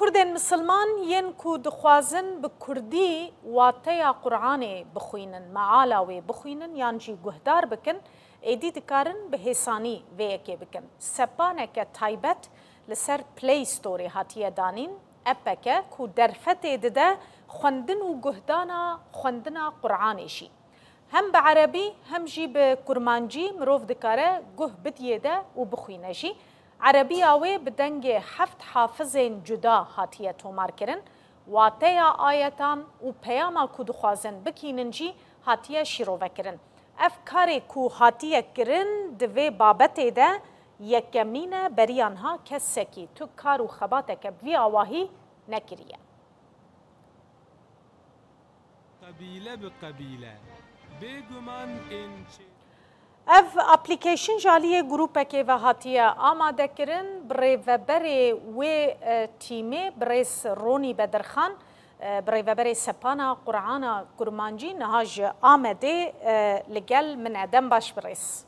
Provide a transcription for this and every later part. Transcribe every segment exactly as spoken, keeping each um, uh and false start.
Kurdên misilman yên ku dixwazin bi kurdî wateya Quranê bixwînin, meala wê bixwînin yan jî guhdar bikin, êdî dikarin bi hêsanî vê yekê bikin. Sepaneke taybet li ser Play Storê hatiye danîn, appeke ku derfetê dide xwendin û guhdana xwendina Quranê jî. Hem bi erebî hem jî bi kurmancî mirov dikare guh bidiyê de û bixwîne jî. Erebiya wê bi dengê heft hafizên cuda hatiye tomarkirin, wateya ayetan û peyama ku dixwazin bikînin jî hatiye şîrovekirin. Ev karê ku hatiye kirin di vê babetê de yekemîn e, beriya niha kesekî tu kar û xebateke bi vî awahî nekiriye. Qebîle bi qebîle. Bêguman ên çê- Ev application ji aliyê grûpekê ve hatiye amadekirin. Birêveberê wê, e, tîmê, birêz Ronî Bedirxan, e, birêveberê Sepana Qur'ana Kurmancî niha ji Amedê, e, li gel min e. Dem baş birêz.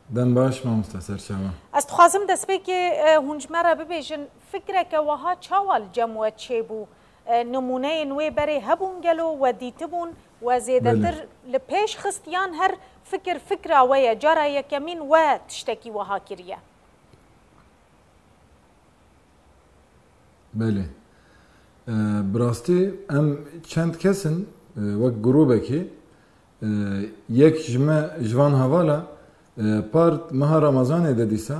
Dem baş, mamoste Serçavan. Ez dixwazim destpêkê, e, hûn ji me re bibêjin, fikreke wiha çawa li cem we çêbû? E, nimûneyên wê berê hebûn gelo, we dîtibûn, we zêdetir Belê. li pêş xist, yan her fikir fikra we ye, cara yekemîn we tiştekî wiha kiriye? Belê. E, bi rastî em çend kes in, e, wek grûbekî, e, yek ji me, ji van hevala, e, part meha Remezanê de dîsa,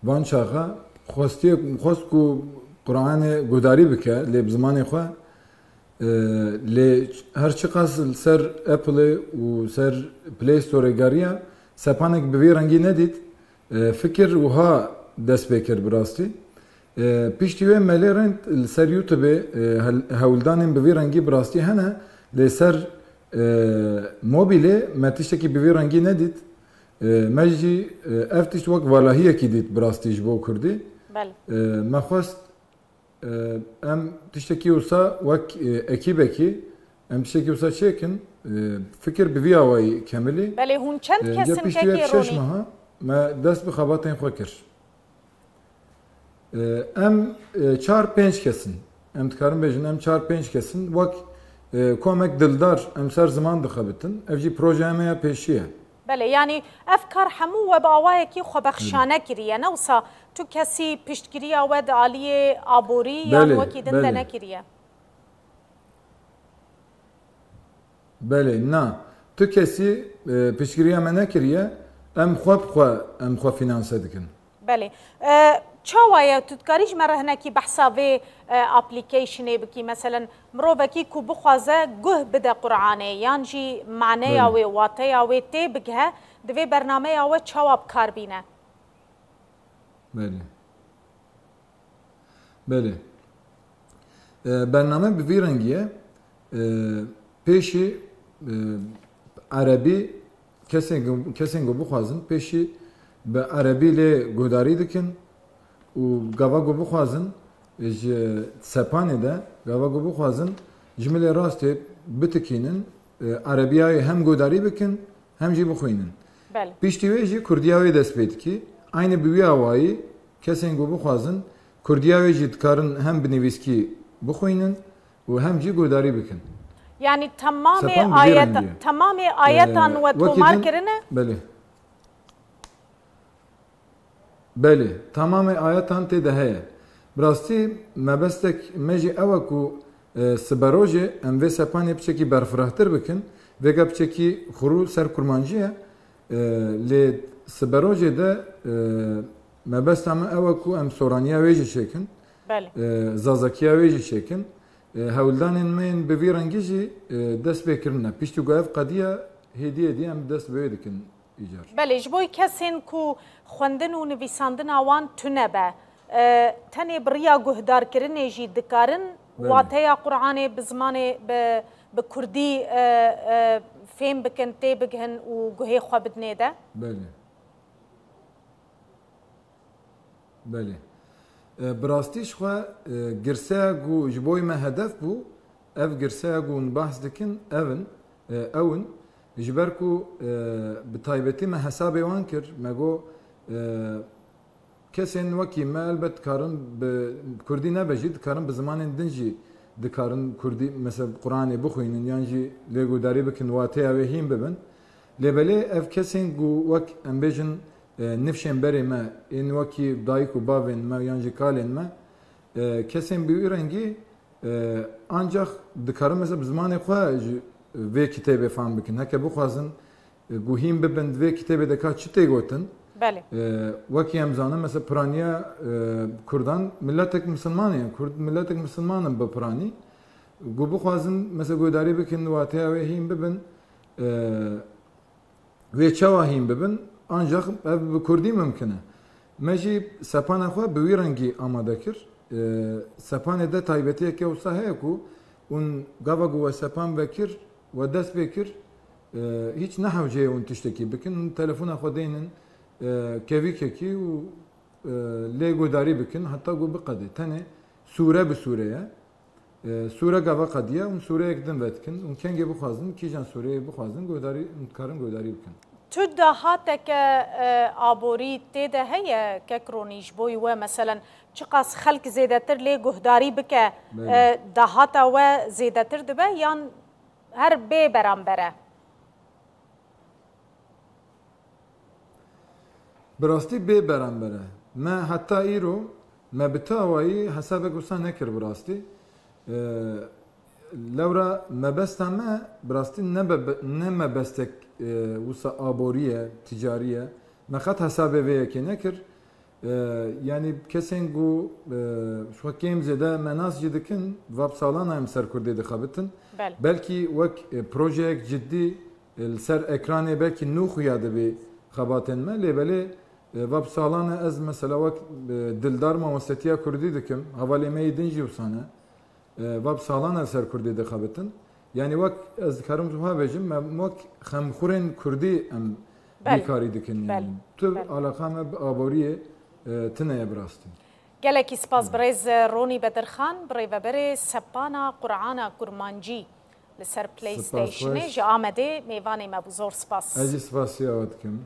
van çaxa xwestiye, xwest ku Qur'anê guhdarî bike, lê bi zimanê xwe, e, lê her çiqas li ser Appleê û ser Play Storeê geriya, sepanek bi vî rengî nedît, e, fikir wiha dest pê kir bi rastî. E, piştî wê me lê rind li ser YouTubeê, e, hel-, hewldanên bi vî rengî bi rastî hene, lê ser, e, mobîlê me tiştekî bi vî rengî nedît. E, me jî, e, ev tişt wek valahiyekî dît bi rastî ji bo kurdî. Belê. E, me xwest, e, em tiştekî wisa wek, e, ekîbekî, em tiştekî wisa çêkin, e, fikir bi vî awayî kemilî. Belê, hûn çend E, kes in piştî wek kekê şeş Ronî? meha me dest bi xebatên xwe kir. E, em, e, çar pênc kes in. Em dikarin bêjin, em çar pênc kes in. Wek, e, komek dildar em ser ziman dixebitin. Ev jî projeya me ya pêşî ye. Belê, yanî ev kar hemû we bi awayekî xwebexşane Belê. kiriye. Ne wisa tu kesî piştgiriya we di aliyê aborî yan Belê, wekî din de belê. nekiriye? Belê, na. Tu kesî, e, piştgiriya me nekiriye. Em xwe bi xwe, em xwe fînanse dikin. Belê. E, çawa ye? Tu dikarî ji me re hinekî behsa vê, e, applicationê bikî? Meselen, mirovekî ku bixwaze guh bide Qur'anê, yan jî maneya Belê. wê, wateya wê tê bigihe, divê bernameya we çawa bi kar bîne? Belê. Belê. E, bername bi vî rengî ye. E, pêşî, e, erebî kesên, kesên ku bixwazin pêşî bi erebî lê guhdarî dikin û gava ku bixwazin ji sepanê de, gava ku bixwazin ji milê rastê bitikînin, e, erebiyayê hem guhdarî bikin hem jî bixwînin. Belê. Piştî wê jî kurdiya wê dest pê dikî. Aynî bi wî awayî kesên ku bixwazin kurdiya wê jî dikarin hem bi nivîskî bixwînin û hem jî guhdarî bikin. Yanî temamê Sepan bi vî ayet-, rengî ye. temamê ayetan Ee, we wekî tomar din, kirine? Belê. Belê, tamamê ayetan tê de heye. Bi rastî mebestek me jî ew e ku, e, siberojê em vê sepanê piçekî berfirehtir bikin, vêga piçekî xurû ser kurmancî ye. E, lê siberojê de, e, mebesta me ew e ku em soraniya wê jî çêkin, Belê. e, zazakiya wê jî çêkin. E, hewldanên me yên bi vî rengî jî, e, dest pê kirine. Piştî ku ev qediya hêdî hêdî em dest bi wê dikin. Îcar. Belê, ji bo kesên ku xwendin û nivîsandina wan tune be, e, tenê bi riya guhdarkirinê jî dikarin Belê. wateya Qur'anê bi zimanê, bi, bi kurdî, e, e, fêm bikin, tê bigihin û guhê xwe bidinê de? Belê. Belê. E, bi rastî ji xwe, e, girseya ku ji bo me hedef bû, ev girseya ku hûn behs dikin, ev in, e, ew in. Ji ber ku, e, bi taybetî me hesabê wan kir, me got, e, Kesên wekî me elbet dikarin bi kurdî nebe jî, dikarin bi zimanên din jî dikarin kurdî, mesela Quranê bixwînin yan jî lê guhdarî bikin, wateya wê hîn bibin. Lê belê ev kesên ku wek em bêjin, e, nifşên berê me, ên wekî dayik û bavên me yan jî kalên me, e, kesên bi wî rengî, e, ancax dikarin mesela bi zimanê xwe ji vê kitêbê fam bikin. Heke bixwazin, e, guhîn bibin, di vê kitêbê de ka çi tê gotin? Belê. E, wekî em zanin, mesela piraniya, e, Kurdan miletek misilman e, Kurd miletek misilman in bi piranî. Ku bixwazin, mesela guhdarî bikin, wateya wê hîn bibin, e, wê çawa hîn bibin, ancax ev bi kurdî mimkin e. Me jî sepana xwe bi wî rengî amade kir. E, sepanê de taybetiyeke wisa heye ku hûn gava ku we sepan vekir, we dest pê kir, e, hîç nehewceyê hûn tiştekî bikin. Hûn telefona xwe deynin, e, kevîkekî û, e, lê guhdarî bikin, heta ku biqede. Tenê sûre bi sûre ye. E, sûre gava qediye, hûn sûreyek din vedikin. Hûn kengê bixwazin, kîjan sûreyê bixwazin, guhdarî, hûn dikarin guhdarî bikin. Tu dahateke, e, aborî tê de heye, kek Ronî, ji bo we, meselen, çiqas xelk zêdetir lê guhdarî bike, Belê. e, dahata we zêdetir dibe yan her bê beramber e? Bi rastî bê beramber e. Me heta îro, me bi ti awayî hesabek wisa nekir bi rastî. E, lewra mebesta me bi rastî ne be-, ne mebestek, e, wisa aborî ye, ticarî ye. Me qet hesabê vê yekê nekir. E, yanî kesên ku, e, ji xwe kêm zêde me nas jî dikin, va bi salan em ser Kurdê dixebitin. Belê. Belkî wek, e, projeyek cidî, e, li ser ekranê belkî nû xuya dibê xebatên me, lê belê, e, va bi salan e ez mesela wek, e, dildar mamostetiya Kurdî dikim, hevalê me yê din jî wisa ne. E, va bi salan e ser Kurdê dixebitin. Yanî wek ez dikarim wiha bêjim, me wek xemxurên Kurdî em Belê. vî karî dikin yanî. Belê. Tu Belê. alaqa me bi aboriyê, e, tune ye bi rastî. Gelekî spas birêz Ronî Bedirxan, birêveberê sepana Qur'ana Kurmancî li ser PlayStationê ji Amedê mêvanê me bû. Zor spas. Ez jî spasiya we dikim.